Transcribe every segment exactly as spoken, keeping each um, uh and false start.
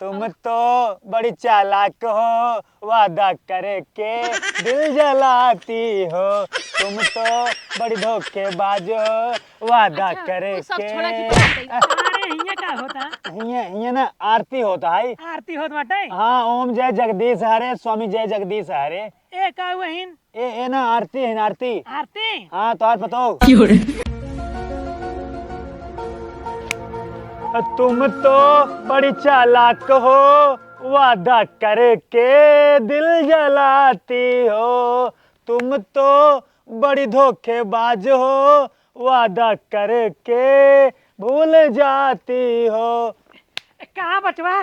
तुम तो बड़ी चालाक हो, वादा करके दिल जलाती हो। तुम तो बड़ी धोखेबाज हो, वादा अच्छा, तू सब करके। छोड़ा कि बात है। अरे, हियाँ का होता? हियाँ, हियाँ ना आरती होता है। आरती होत बाटे? हाँ, ओम जय जगदीश हरे, स्वामी जय जगदीश हरे। ए, का हुआ हिन? ए, ए ना, आरती है, आरती। आरती? हाँ, तोहार पतो। क्यों रे? तुम तो बड़ी चालाक हो, वादा करके दिल जलाती हो। तुम तो बड़ी धोखेबाज हो, वादा करके भूल जाती हो। कहाँ बचवा,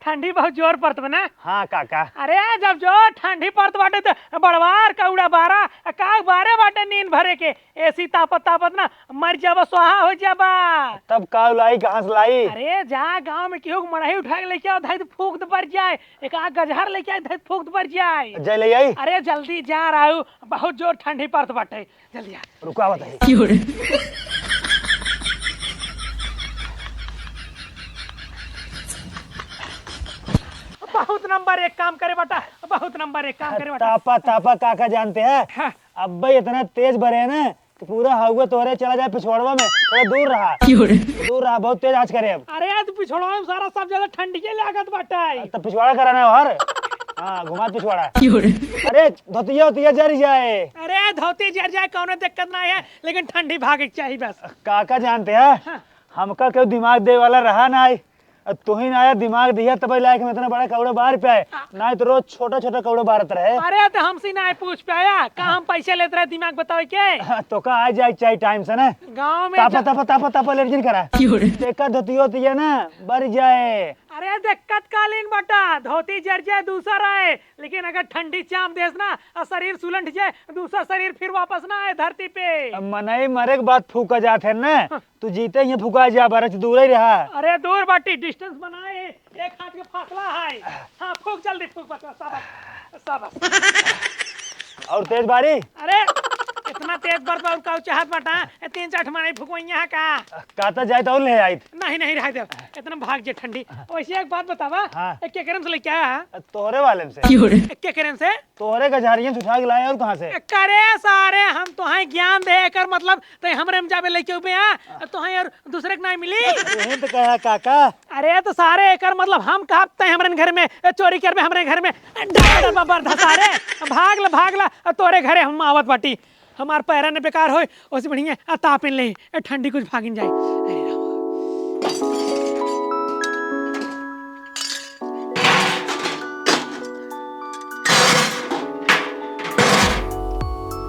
ठंडी बहुत जोर पड़त बा ना? हाँ काका। अरे जब जोर ठंडी पड़त बाटे त बड़वार कौड़ा बारा, का बारे बाटे नींद भरे के? एसी तापत तापत ना मर जाबा, स्वाहा हो जाबा। तब का लाई, कहाँ से लाई? अरे जा गाँव में केहू के मड़ही उठा के लेके आओ, धई फूंक दे बर जाए, एक आध गजहर लेके आए, धई फूंक दे बर जाए। जय ले आई? अरे जल्दी जा रहू, बहुत जोर ठंडी पड़त बाटे। जल्दी आ। रुका, बताइए। क्यों रे? बहुत नंबर एक काम करे बाटा, बहुत नंबर एक काम करे बाटा। तापा, तापा, काका जानते हैं? हाँ। अब भाई इतना तेज बरे है ना कि पूरा हवा तोहरे चला जाए पिछवाड़वा में, थोड़ा दूर रहा। क्यों रे? दूर रहा, बहुत तेज आज करे अब। अरे आज पिछवाड़वा में सारा सब ज्यादा ठंडी के लागत बाटा। तो पिछवाड़ा कराना है और? हाँ, घुमा पिछवाड़ा। क्यों रे? अरे धोतिया, धोतिया जर जाए। अरे धोती जर जाए, कौनो दिक्कत ना है, लेकिन ठंडी भागे के चाहिए बस। काका जानते हैं, हाँ। हमका केहू दिमाग दे वाला रहा ना आई। अब तू ही ना आया, दिमाग दिया, तब लायक में इतना बड़ा कौड़ा बार पे आए। हाँ। ना तो रोज छोटा छोटा कौड़ा बारत रहे। अरे तो हमसे ना पूछ पाया, का हम पैसे लेत रहे दिमाग बतावे के? हाँ, तो का आ जाए चाहिए टाइम से ना। गाँव में तापा, जा- तापा, तापा, तापा, लेट जिन करा। क्यों रे? देखा धोतियो तो ये ना बर जाए। अरे दिक्कत कालीन बटा, धोती जर जाए दूसर आए, लेकिन अगर ठंडी चाम देस ना और शरीर सुलंठ जाए, दूसरा शरीर फिर वापस ना आए धरती पे। अब मनई मरे के बाद फूका जात है ना, हाँ। तू जीते ही फूका जा, बरच दूर ही रहा। अरे दूर बाटी, डिस्टेंस बनाए, एक हाथ के फासला है। हाँ, फूक जल्दी, फूक बस, बस, शाबाश, शाबाश। और तेज बारी? अरे, इतना तेज बरत बा, और का चाहत बाटा? ए, तीन चार ठमाने फुकवैया है का? काता जाए तो और ले आइत। नहीं, नहीं, रह दे। इतना भाग जे ठंडी। वैसे एक बात बतावा, हाँ। एक के करन से लेके आया है? तोहरे वाले से। क्यों रे? एक के करन से? तोहरे गझारियन से उठा के लाए और कहाँ से? करे सारे, हम तोहाई ज्ञान दे, एकर मतलब तै हमरे में जाबे लेके उबे, हाँ? तोहाई और दूसरे के नाई मिली? तोहे तो कहा काका। अरे तो सारे एकर मतलब हम कहब तै हमरे घर में, ए, चोरी करबे हमरे घर में, डर डर बा बरधा सारे, भाग ला, भाग ला, तोरे घरे हम आवत बाटी। हमार पैरा न बेकार होए, ओसे बढ़िया आ तापिन ले, ए, ठंडी कुछ भागिन जाए। अरे राम।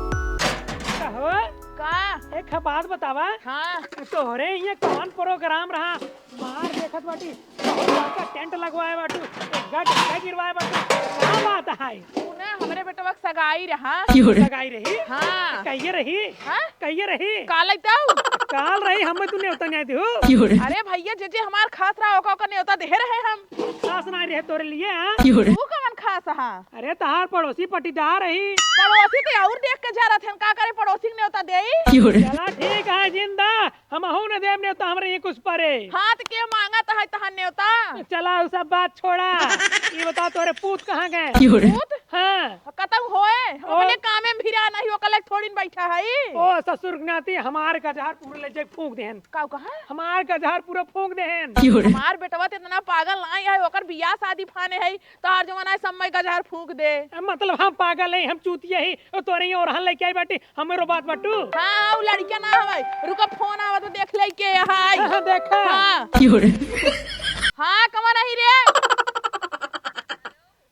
कहो, का? एक बात बतावा। हाँ। तोहरे ये कौन प्रोग्राम रहा? मार देखत बाटी, बहुत बड़का टेंट लगवाए बाटू, एक गट गट गिरवाए बाटू, का बात है? उ ना हमरे बेटवा के सगाई रहा। क्यों रे? सगाई रही? हाँ। कहिए रही? हाँ? कहिए रही? काल आई तऊ? काल रही, हमें तू नेवता नहीं दी हो। क्यों रे? अरे भैया, जे जे हमार खास रहा, ओका ओका नेवता देहे रहे हम। खास ना रहे तोरे लिए, हाँ? क्यों रे? तू कवन खास हा? अरे तहार पड़ोसी पटीदार रही। पड़ोसी ते और देख के जा रहे थे, का करे पड़ोसी के नेवता देई? क्यों रे? चला ठीक है जिंदा, हमहू न देब नेवता, हमरे ही कुछ परे। हाँ, त के मांगत है तहार नेवता? चला, उ सब बात छोड़ा। ये बता, तोरे पूत कहाँ गए? क्यों रे? पूत? हाँ। कतऊ होए? ओ। अपने कामे में भिरा नहीं, ओकर लायक थोड़ी न बैठा है। ओ, ससुर ज्ञाति, हमार गजहर पूरा ले जाए फूंक देहन। का कहा? हमार गजहर पूरा फूंक देहन। क्यों रे? हमार बेटवा त इतना पागल नहीं है, ओकर बियाह शादी फाने है, तोहार जवन आए समय गजहर फूंक दे। ए, मतलब हम पागल है, हम चूतिया ही, ओ तोरे ही ओरहन लेके आई बाटी, हमरो बात बटू। हाँ, हाँ, उ लड़किया ना हवे, रुको फोन आवा तो देख ले के हाय। हाँ, हाँ, देखा। हाँ। क्यों रे? हाँ, कमा नहीं रे।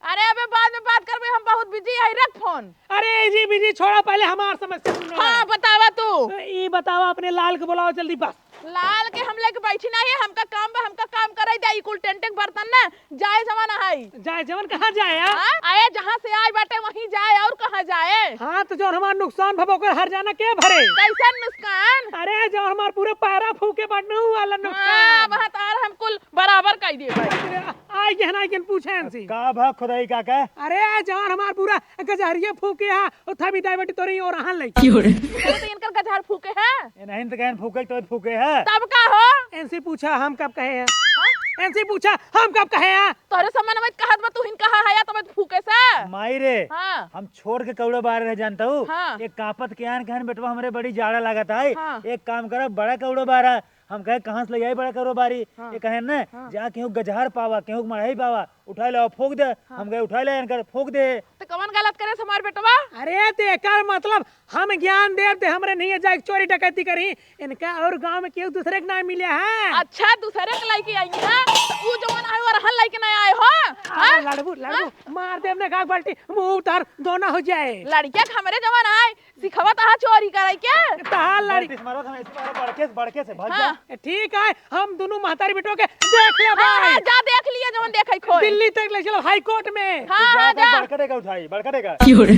अरे अबे बाद में बात करबे, हम बहुत बिजी है, रख फोन। अरे जी बिजी छोड़ा, पहले हमार समस्या सुनो। हाँ, बतावा तू। ई बतावा, अपने लाल के बुलावा जल्दी बस। लाल के हम लेके बैठी नहीं है, हमका काम बा, हमका काम कराई दे, ई कुल टेंटे के बर्तन ना जाए जमाना है। जाए जवन कहाँ जाए यार? हाँ? अरे जहाँ से आए बाटे वहीं जाए, और कहाँ जाए? हाँ, तो जौन हमार नुकसान भवा ओकर हर्जाना के भरे? कैसन नुकसान? अरे जौन हमार पूरा पैरा फूके बाटनू वाला नुकसान। हाँ, वहाँ तो आर हम कुल बराबर कर दिए भाई। अरे, आई के ना, आई के पूछे इनसे। का भा खुदाई काका? अरे जौन हमार पूरा गजहरिया फूके हा, उठा भी दाई बेटी तोरे ही ओरहन लई। क्यों रे? अरे तो इनकर गजहर फूके है? ए, नहीं तो कहन फूके तो फूके है। तब का हो? इनसे पूछा, हम कब कहे हैं? हाँ? इनसे पूछा, हम कब कहे हैं? तोहरे समन में कहत बा, तू हिन कहा है या तब फूके से? माई रे, हाँ। हम छोड़ के कौड़ा बारे रह जानता हूँ। हाँ। एक कापत के आन कहन, "बेटवा, हमरे बड़ी जाड़ा लागत है, हाँ। एक काम करा, बड़ा कौड़ा बारा।" हम कहे, "कहाँ से ले आई बड़ा कौड़ा बारी?" हाँ। ये कहे न, हाँ। "जा केहू गजहर पावा, केहू के मड़ई पावा, उठा ले, फूक दे।" हाँ। हम कहे, "उठा ले, इनकर फूक दे।" तो कवन गलत करे से हमार बेटवा? अरे, तो एकर मतलब हम ज्ञान देब ते हमरे नहीं जाए चोरी डकैती करी, इनका और गांव में केहू दूसरे के ना मिले हैं। अच्छा, दूसरे के लइके आई हैं, तो ऊ जवन आए, वो रहन लइके ना आए हो, हाँ, हाँ? लड़बू, लड़बू, हाँ? मार देब ने का बाल्टी, मुंह उतार, दोना हो जाए। लड़किया के हमरे जवन आए, सिखवत आहा चोरी करे के? तहार लड़ी। बाल्टी से मारो, हम ऐसे मारो, बड़के से, बड़के से, भाग हाँ। जा। ठीक है, हम दोनों महतारी बेटों के देख ले हाँ, भाई। हाँ, जा देख लिया जवन देखै खोए। दिल्ली तक ले चलो, हाई कोर्ट में। हाँ, तू जा, हाँ, तू जा। बड़का डेगा उठाई, बड़का डेगा। क्यों रे?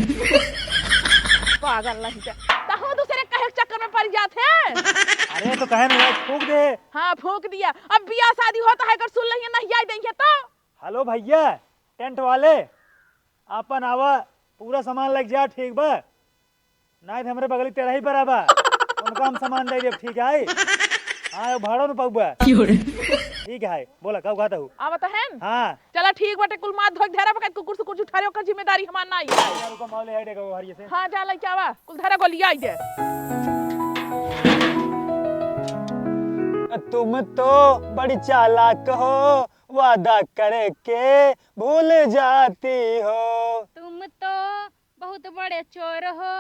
पागल नहीं जा। तहु दूसरे कहे के चक्कर में पड़ जात है। अरे तो कहे ना, फूक दे। हाँ, फूक दिया। अब बियाह शादी होता है, अगर सुन लेंगे, नहीं आई देंगे तो। हेलो भैया, टेंट वाले, आपन आवा, पूरा सामान लग जा, ठीक बा? नाहीं त हमरे बगली तेरही पर आवा, उनका हम सामान दे देब, ठीक है? हाँ, भाड़ो न पउबा। क्यों रे? ठीक है, बोला, का कहत हऊ? आवत हन? हाँ। चला, ठीक बाटे, कुल माथ धोए के धरा, बकत कुकुर से कुछ उठारे, ओकर जिम्मेदारी हमार नाहीं है। यार, रुको, माल ले आई देगा वो हरिये से। हाँ, जा, लइके आवा, कुल धरा गोलिया आई दे। तुम तो बड़ी चालाक हो, वादा करके भूल जाती हो। तुम तो बहुत बड़े चोर हो,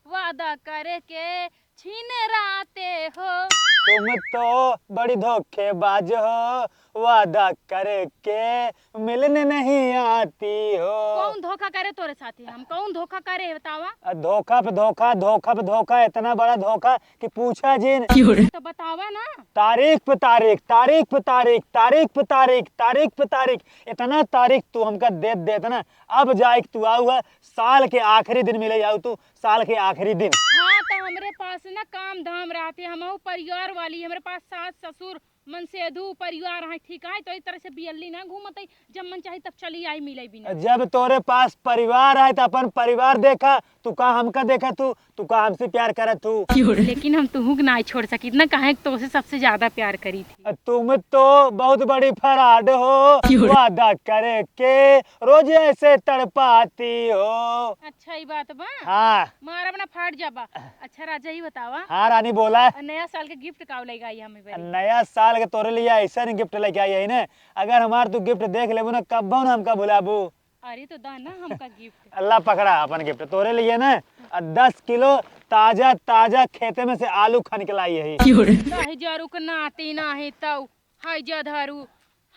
वादा करके छिनराते हो। तुम तो बड़ी धोखेबाज हो, वादा करके मिलने नहीं आती हो। कौन धोखा करे तोरे साथे? हम कौन धोखा करे, बतावा? आ, धोखा पे धोखा, धोखा पे धोखा, इतना बड़ा धोखा कि पूछा जिन। तो बतावा ना। तारीख पे तारीख, तारीख पे तारीख, तारीख पे तारीख, तारीख पे तारीख, इतना तारीख तू हमका देत देत ना, अब जाए के तू आऊ है, साल के आखिरी दिन मिले जाऊ तू, साल के आखिरी दिन। हाँ, तो हमरे पास ना काम धाम रहते, हमहू परिवार वाली, हमरे पास सास ससुर मनसेधू परिवार है, ठीक है, तो इस तरह से बियल्ली ना घूमत है, जब मन चाही तब चली आई मिले बिना। जब तोरे पास परिवार है तो अपन परिवार देखा, तू का हमका देखा तू, तू का हमसे प्यार करत तू? लेकिन हम तुहू के नाहीं छोड़ सकित ना, काहे कि तोसे सबसे ज्यादा प्यार करी थी। तुम तो बहुत बड़ी फराड हो, वादा करके रोज ऐसे तड़पाती हो। अच्छा, ई बात बा? हाँ। मारब ना, फाट जाबा। अच्छा राजा, ई बतावा। हाँ रानी, बोला। आ, नया साल के गिफ्ट का लेके आई हमें बड़ी? नया साल के तोरे लिए ऐसा नहीं गिफ्ट लेके आई है ना, अगर हमार तू गिफ्ट देख लेबू ना, कब्बो ना हमका भुलाबू। अरे तो दा ना हमका गिफ्ट। अल्लाह पकड़ा अपन गिफ्ट तोरे लिए ना, आ दस किलो ताजा ताजा खेते में से आलू खन के लाई है। दहिजरू के नाती नाही तौ, है जधरू,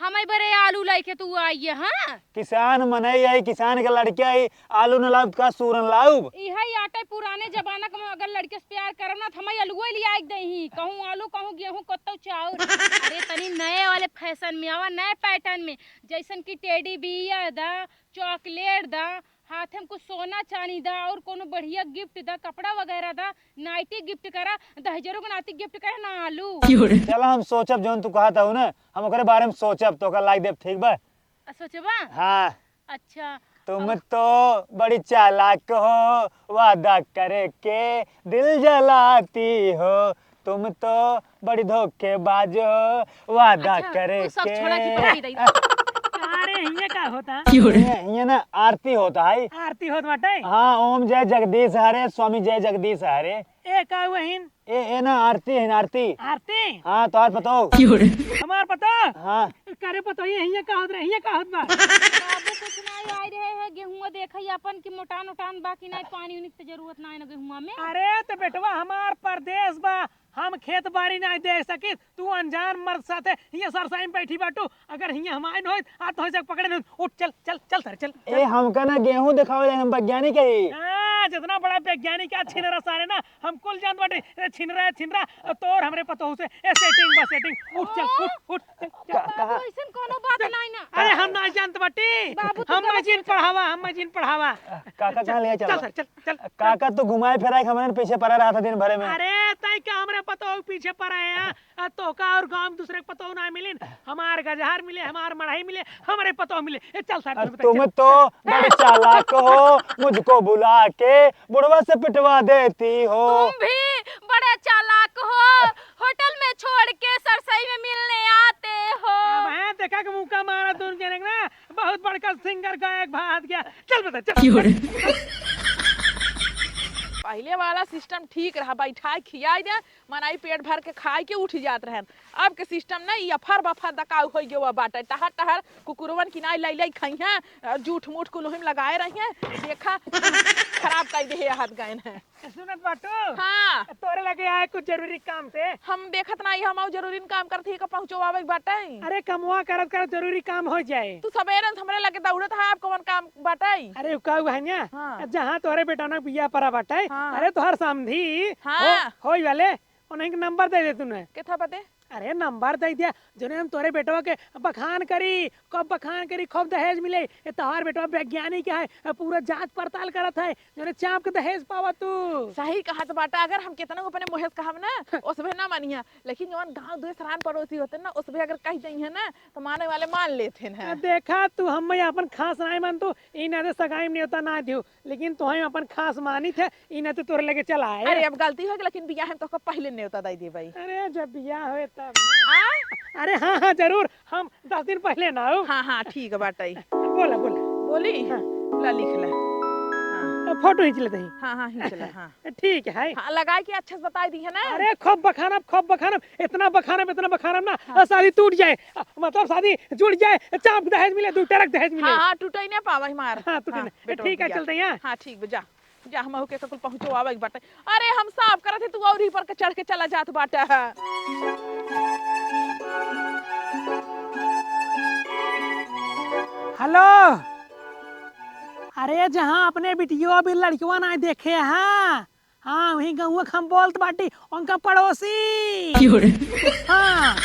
हमें बरे आलू लेके तू आई है, हाँ? किसान मनई है, किसान के लड़के है, आलू न लाउब का सूरन लाउब? इहे आटे पुराने जमाना के में अगर लड़के से प्यार करब ना, तो हमें अलुए लिया के दही, कहूँ आलू, कहूँ गेहूँ, कत्तो चाउर। अरे तनी नए वाले फैशन में आवा, नए पैटर्न में, जैसन कि टेडी बियर दा, चॉकलेट दा, हाथे में कुछ सोना चानी दा, और कोनो बढ़िया गिफ्ट दा, कपड़ा वगैरह दा, नाइटी गिफ्ट करा, दहिजरू के नाती गिफ्ट करा ना आलू। चला हम सोचब जौन तू कहत हऊ ना, हम ओकरे बारे में सोचब, तोका लाई देब, ठीक बा? आ, सोचबा? हाँ। अच्छा। तुम तो बड़ी चालाक हो, वादा करके दिल जलाती हो, तुम तो बड़ी धोखेबाज हो, वादा अच्छा, करे तू सब के। छोड़ा कि पकड़ी दई। अरे, हियाँ का होता? हियाँ, हियाँ ना आरती होता है। आरती होत बाटे? हाँ, ओम जय जगदीश हरे, स्वामी जय जगदीश हरे। ए, का हुआ हिन? ए, ए ना आरती है, आरती। आरती? हाँ, तोहार पतो। हमार पतो? हाँ। करे पतो, ये हियाँ का होत रहे, हियाँ का होत बा? बाबू कुछ ना आई रहे है, गेहुआ देखई अपन कि मोटान उटान बा कि नहीं, पानी उनी के जरूरत ना है ना गेहुआ में। अरे, तो बेटवा हमार परदेस बा, हम खेत बारी नाहीं देख सकित, तू अनजान मर्द साथे हियाँ सरसाई में बैठी बाटू, अगर हियाँ हम आइन होइत, आ तो हियाँ पकड़े न होइत। उठ, चल, चल, चल सारे, चल, चल। ए, हमका ना गेहूं देखावे जाए, हम वैज्ञानिक है। हाँ, जितना बड़ा वैज्ञानिक है, छिनरा सारे ना, हम कुल जानत बाटे। ए, छिनरा, ए, छिनरा, तोर हमरे पतोहू से, ए, setting बा, setting। उठ, चल, उठ, उठ, चल, चल। का, बाबू, ऐसन कोनो बात नाहीं ना। अरे, हम ना जानत बाटी। बाबू, तू हम गलत मशीन सोच पढ़ावा, हम मशीन पढ़ावा। काका कहाँ ले चल, चला? चल, चल। चल, काका, चल। तू घुमाए फिराए के हमरे पीछे पड़ा रहा था दिन भरे में। अरे, तय का हमरे पतोह के पीछे पड़ा है, आ, तोका और गांव में दूसरे के पतोह ना मिलिन। हमार गजहर मिले, हमार मढ़ई मिले, हमरे पतोह मिले। ए, चल साथ में, तुम चल, तो चल। बड़े चालाक हो, मुझको बुला के बुढ़वा से पिटवा देती हो। तुम भी बड़े चालाक हो, होटल में छोड़ के सरसई में मिलने आते हो। अब हैं, ते का के मुक्का मारा तुम जने ना, बहुत बड़का सिंगर गायक भाग गया। चल बता, चल। क्यों रे? पहिले वाला सिस्टम ठीक रहा, बैठाए खियाए दे, मनई पेट भर के खाए के उठ जात रहन। अब के सिस्टम ना, ई अफर बफर दकाऊ होइ गयो बाटे। टहर टहर कुकुरवन की नाई लई लई खइहें, अ, जूठ मूठ कुल ओहिम लगाए रहिहें। देखा, खराब कई देहे हद गए हैं। सुनत बाटू? हाँ। तोरे लगे आए कुछ जरूरी काम से। हम देखत नाई, हम आऊ जरूरी काम करत ही का पहुँचवावे के बाटे। अरे कमवा करत करत जरूरी काम हो जाए। तू सबेरन से हमरे लगे दौड़त है, अब कौन काम बाटे? अरे उ का हुआ है ना? हाँ। जहाँ तोरे बेटा ना बिया परा बाटे। हाँ। अरे तोहर समधी। हाँ। हो, होई वाले, उन्हीं के नंबर दे दे तूने। के था पते? अरे नंबर दे दिया, जोने हम तोरे बेटवा के बखान करी, खूब बखान करी, खूब दहेज मिले। ये तोहार बेटवा वैज्ञानिक है, पूरा जांच पड़ताल करत है, जोने चाप के दहेज पावा तू। सही कहत बाटा, अगर हम कितना अपने मुँहे से कहब ना, उसबे ना मानिया, लेकिन जवन गाँव दुए सरान पड़ोसी होते ना, उसबे अगर कह दइहे ना, तो माने वाले मान लेते हैं। आ, देखा तू, हम अपन खास नाई मान तू, ई नाते सगाई में न्योता ना दियो, लेकिन तोहे अपन खास मानित है, ई नाते तोरे लगे चला आए। अरे अब गलती हो गई, लेकिन बियाह हम तोहका पहले न्योता दे देबई। अरे जब बियाह होए तब। आ? अरे हाँ, हाँ, जरूर, हम दस दिन पहले ना आऊ। हाँ, हाँ, ठीक बाटे। बोला, बोला। बोली? हाँ। ला लिख ले। हाँ। फोटो खींच लेते हैं। हाँ, हाँ, खींच ले, हाँ। ठीक है। हाँ, लगाए के अच्छे से बताई दिहे ना। अरे खूब बखानब, खूब बखानब, इतना बखानब, इतना बखानब ना, हाँ। शादी टूट जाए, मतलब शादी जुड़ जाए, चाप दहेज मिले, दू ट्रक दहेज मिले। हाँ, हाँ, टूटे ही ना पावा हमार। हाँ, टूटे हाँ, ना। बेटवा ठीक है, बिया। चलते हैं। हाँ, ठीक बा, जा। जा, हम के कुल पहुँचवावे के बाटे। अरे, हम साफ करत है, तू और ही पर के चढ़ के चला जात बाटा है। हेलो, अरे, जहाँ अपने बिटियो अभी लड़कियों ना देखे हैं, हाँ, वही गौवा के हम बोलत बाटी, उनका पड़ोसी। क्यों रे? हाँ।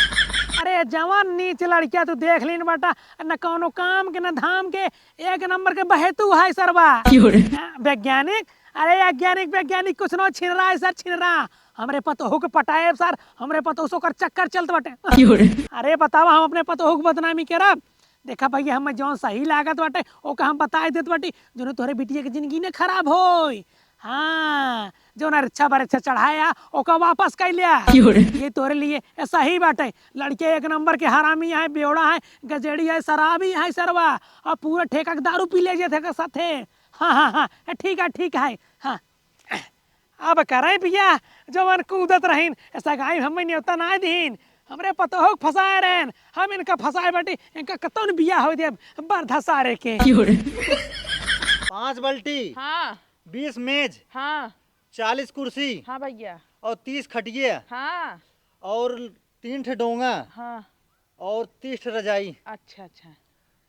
अरे, जवान नीच लड़किया तू देख लीन बाटा, न कौनो काम के, न धाम के, एक नंबर के बहेतू है सरवा। क्यों रे? हाँ, वैज्ञानिक, अरे, वैज्ञानिक, वैज्ञानिक कुछ न छिनरा है सर, छिनरा। हमरे पतोहू के पटाए सर, हमरे पतोहू से ओकर चक्कर चलत बाटे। क्यों रे? अरे, बतावा, हम अपने पतोहू के बदनामी करब? देखा भैया, हमें जौन सही लागत बाटे, ओका हम बताए देत बाटी, जोने तोहरे बिटिया के जिंदगी न खराब होई। हाँ, जौन रिक्शा बरिक्शा चढ़ाया, ओका वापस कइ लिया। क्यों रे? ये तोहरे लिए सही बाटे। लड़के एक नंबर के हरामी है, बेवड़ा है, गजेड़ी है, शराबी है सरवा, और पूरा ठेका के दारू पी ले जाते के साथे। हाँ, हाँ, हाँ, ठीक है, ठीक है, हाँ। अब करे बिया, जवन कूदत रहीन, सगाई हमें न्योता ना दीन। हमरे पतोह के फंसाए रहन, हम इनका फंसाए बाटी, इनका कतौन बिया हो देब, बरधा सारे के। क्यों रे? पाँच बाल्टी, हाँ। बीस मेज, हाँ। चालीस कुर्सी, हाँ भैया। और तीस खटिया, हाँ। और तीन ठे डोंगा, हाँ। और तीस ठे रजाई। अच्छा, अच्छा।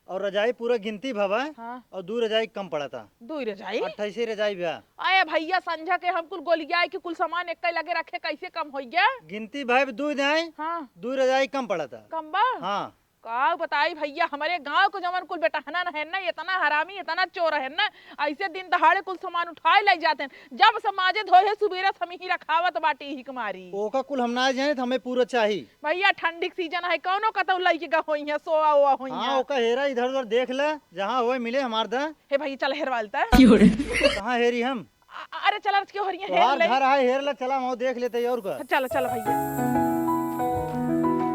और रजाई पूरा गिनती भवा, हाँ। और दू रजाई कम पड़ता। दू रजाई? अट्ठाईस रजाई भा। अरे भैया, संझा के हम कुल गोलियाए के कुल सामान एक लगे रखे, कैसे कम होइ गया? गिनती भा दू रजाई, हाँ। दू रजाई कम पड़ता। कम बा? हाँ। का बताई भैया, हमरे गाँव के जवन कुल बेटहनन है ना, इतना हरामी, इतना चोर है ना, ऐसे दिन दहाड़े कुल सामान उठाए ले जाते हैं। जब समाजे धोए है, सुबेरे से हम ही रखावत बाटी ही कुमारी। ओका कुल हम ना जाने, हमें पूरा चाही। भैया, ठंडी के सीजन है, कौनो कतौ लइके गा होइहें, सोवा ओवा होइहें। हाँ, ओका हेरा, इधर उधर देख ले, जहाँ होए मिले हमार दा। हे भैया, चल हेरवा लेता। क्यों रे? कहाँ हेरी हम? अ-, अरे चला, क्यों हेरी है, तोहार हेर ले। घर है, हेर ले, चला, वहाँ देख लेते और का। चला, चला भैया।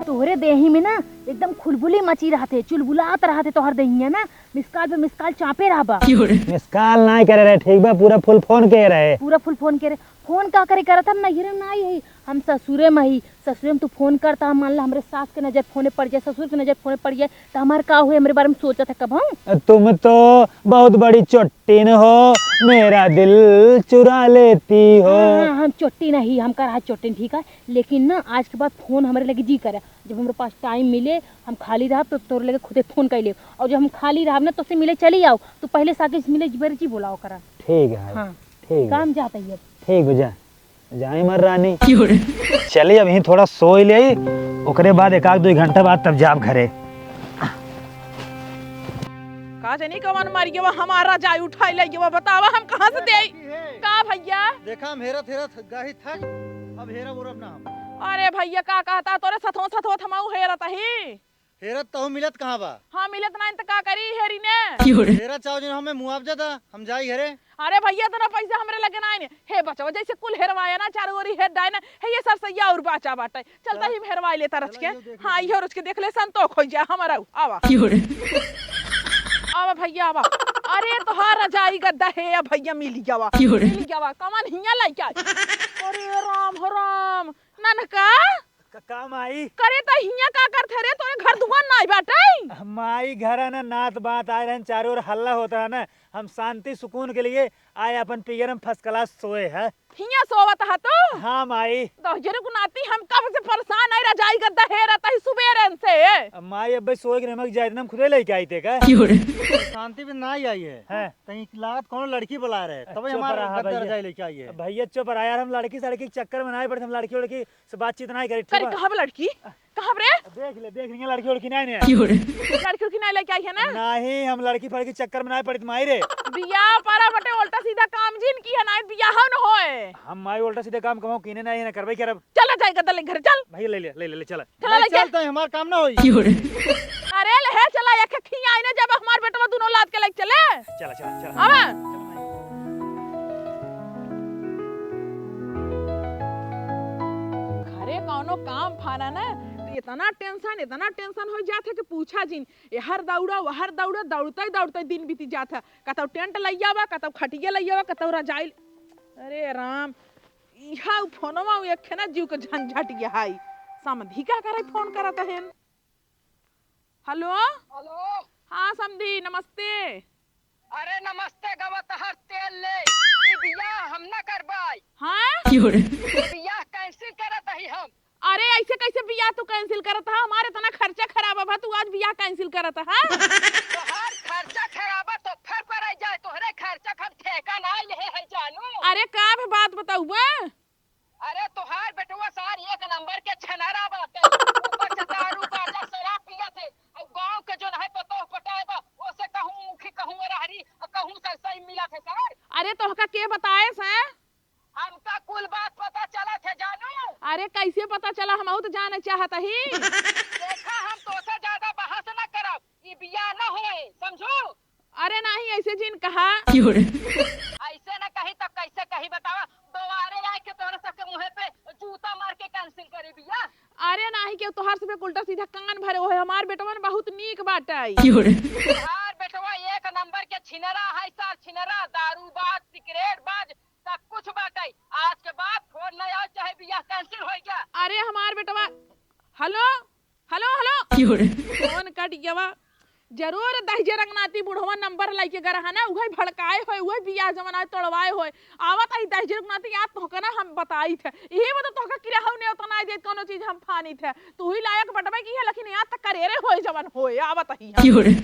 तोहरे देही में ना एकदम खुलबुली मची रहत है, चुलबुलात रहत है तोहर देहिया ना, मिसकाल पे मिसकाल चापे रहबा। क्यों रे? मिसकाल नाई करे रहे, ठीक बा, पूरा फुल फोन के रहे। पूरा फुल फोन के रहे। फोन का करे करत, हम नैहरे में ना आई है, हम ससुरे में ही। ससुरे में तू फोन करता, मान ला हमरे सास के नजर फोने पड़ जाए, ससुर के नजर फोने पड़ जाए, तो हमार का हुए, हमरे बारे में सोचत है कब हम? तुम तो बहुत बड़ी चोट्टिन हो, मेरा दिल चुरा लेती हो। हाँ, हाँ, हम चोट्टिन ही, हम कर रहा चोट्टिन, ठीक है, लेकिन ना आज के बाद फोन हमरे लगे जी करे, जब हमरे पास टाइम मिले, हम खाली रहब तो तोरे लगे खुदे फोन कर लेब, और जब हम खाली रहब ना तो से मिले चली आओ, तू पहले साके से मिले जी, बेर जी बोलाओ करा। ठीक है, हाँ, ठीक है। काम जाता ही अब। ठीक बा, जा। जाए मर रानी। चली, अबहीं थोड़ा सोई लेई, ओकरे बाद एक आध दुई घंटा बाद तब जाब घरे। का जानी कवन मर गया, हमार रजाई उठाई ले गया, बतावा हम कहाँ से देई? का भैया? देखा, हम हेरत हेरत गाही थक, अब हेरा बोरब ना हम। अरे भैया, का कहता, तोरे सथवा सथवा थमाऊ हेरत ही। हेरत तहु मिलत कहाँ बा? हाँ, मिलत नाहीं त का करी हेरी ने? क्यों रे? हेरा चाहो जिन हमें मुआवजा दा, हम जाई घरे। अरे भइया, इतना पैसा हमरे लगे नाहीं ने। हे बचवा, जैसे कुल हेरवाया ना, चारों ओरी हेर डाए ना, हे ये सरसैया और बाचा बाटे। चल, चला। तही में हेरवाई लेता रच के। चला, इहो देख हाँ, लेते। इहो रच के देख ले, संतोख होइ जाए हमारा। आवा। क्यों रे? आवा भइया, आवा। अरे, तोहार रजाई गद्दा हे या भइया, मिल गवा। क्यों रे? मिल गवा। कमन हियाँ लइके आई? अरे, राम हो राम। ननका? क-, का माई? करे त हियाँ का करत है रे? तोरे घर दुआर नाई बाटे? माई, घर है ना, नात बात आए रहन, चारों ओर हल्ला होता है ना, हम शांति सुकून के लिए आए अपन पियर में first class सोए है। हियाँ सोवत ह तू? हाँ माई। दहिजरे को नाती, हम कब से परेशान आई, रजाई गद्दा हेरत ही सुबेरन से। अब माई, अब भाई सोए के नमक जाए, हम खुदे लेके आई थे का? क्यों रे? शांति भी ना आई है। हाँ। तहीं लागत कौनो लड़की बुला रहे, तबे चुप हमारे रहा गद्दा भइया। रजाई लेके आई है। भइया चुप रहा यार, हम लड़की सड़की के चक्कर में ना पड़े, हम लड़की उड़की से बातचीत ना करी, ठीक करे बा? कहाँ बा लड़की? कहाँ रे? देख ले, देख ले, लड़की उड़की नहीं ने। क्यों रे? लड़की उड़की नहीं लेके आई है ना? नहीं, हम लड़की फड़की चक्कर में नहीं पड़ित माई रे। बियाह परा बटे, उल्टा सीधा काम जिन की है ना, बियाह न होए। हम माई उल्टा सीधा काम कहूँ कीने नहीं है ना, करबे करब। चला जाए गद्दा ले घर, चल। भइया ले ले, ले ले, ले चला। चला नहीं, लेके। चल, तो हमार काम ना होई। क्यों रे? अरे ले, हे चला, एक खिया आईने जब हमार बेटवा दोनों लाद के लेके चले। चला, चला, चला। आवा। घरे कौनो काम फाना ना, तो इतना tension, इतना tension हो जात है कि पूछा जिन। एहर दौड़ा, वहर दौड़ा, दौड़ते, दौड़ते दिन बीती जात है। कतौ tent लइया बा, कतौ खटिया लइया बा, कतौ रजाई। अरे राम, इहा उ फोनवा उ एक ना जीव के झंझट ये हाई। समधी का करे फोन करत हन? हेलो? हेलो? हाँ समधी, नमस्ते। अरे नमस्ते गवा, तहर तेल ले। ई बियाह हम ना करबाई। हाँ? क्यों रे? ई बियाह cancel करत हई हम। अरे ऐसे कैसे बियाह तू cancel करत हा? हमार इतना खर्चा खराब बा, तू आज बियाह cancel करत हा? तोहार खर्चा खराब बा तो फिर पर आई जाए, तोहरे खर्चा के हम ठेका ना लेहे है जानू। अरे का बे बात बताऊ बे? अरे तोहार बेटवा सार एक नंबर के छनरा बाटे। ऊपर से दारू गांजा शराब पियत है। और गांव के जोन है पतोह पटाए बा, ओसे कहूं ऊखी, कहूं अरहरी, और कहूं सरसई मिलत है सार। अरे तोहका के बताए से? हमका कुल बात पता चलत है जानू। अरे कैसे पता चला, हमहू तो जाने चाहत ही। देखा हम तोसे ज्यादा बहस न करब, ई बियाह न होए, समझू? अरे नाहीं, ऐसे जिन कहा। क्यों रे? ऐसे न कही तो कैसे कही बतावा? दोबारे आए के तोरे सबके मुँहे पे जूता मार के cancel करी बियाह। अरे नाहीं, केहू तोहार सबके उल्टा सीधा कान भरे होए, हमार बेटवन बहुत नीक बाटे। क्यों रे? तोहार बेटवा एक नंबर के छिनरा है सार, छिनरा, दारूबाज, सिगरेटबाज, सब कुछ बाटे। आज के बाद फोन नहीं आओ, चाहे बियाह cancel हो गया। अरे हमार बेटवा, हेलो, हेलो, हेलो। क्यों रे? फोन कट गवा। जरूर दहिजर रंगनाती बुढ़वा नंबर लाइके गरहा ना, उहे भड़काए होए, उहे बियाह जवन आज तोड़वाए होए। आवत आई दहिजर रंगनाती, आज तोहका ना हम बताई थे। इहे में तो तोहका किराहू ने उतना देत, कोनो चीज हम फानी थे। तू ही लायक बटबे की है, लेकिन यहाँ तक करेरे होए जवन होए, आवत आई हम। क्यों रे?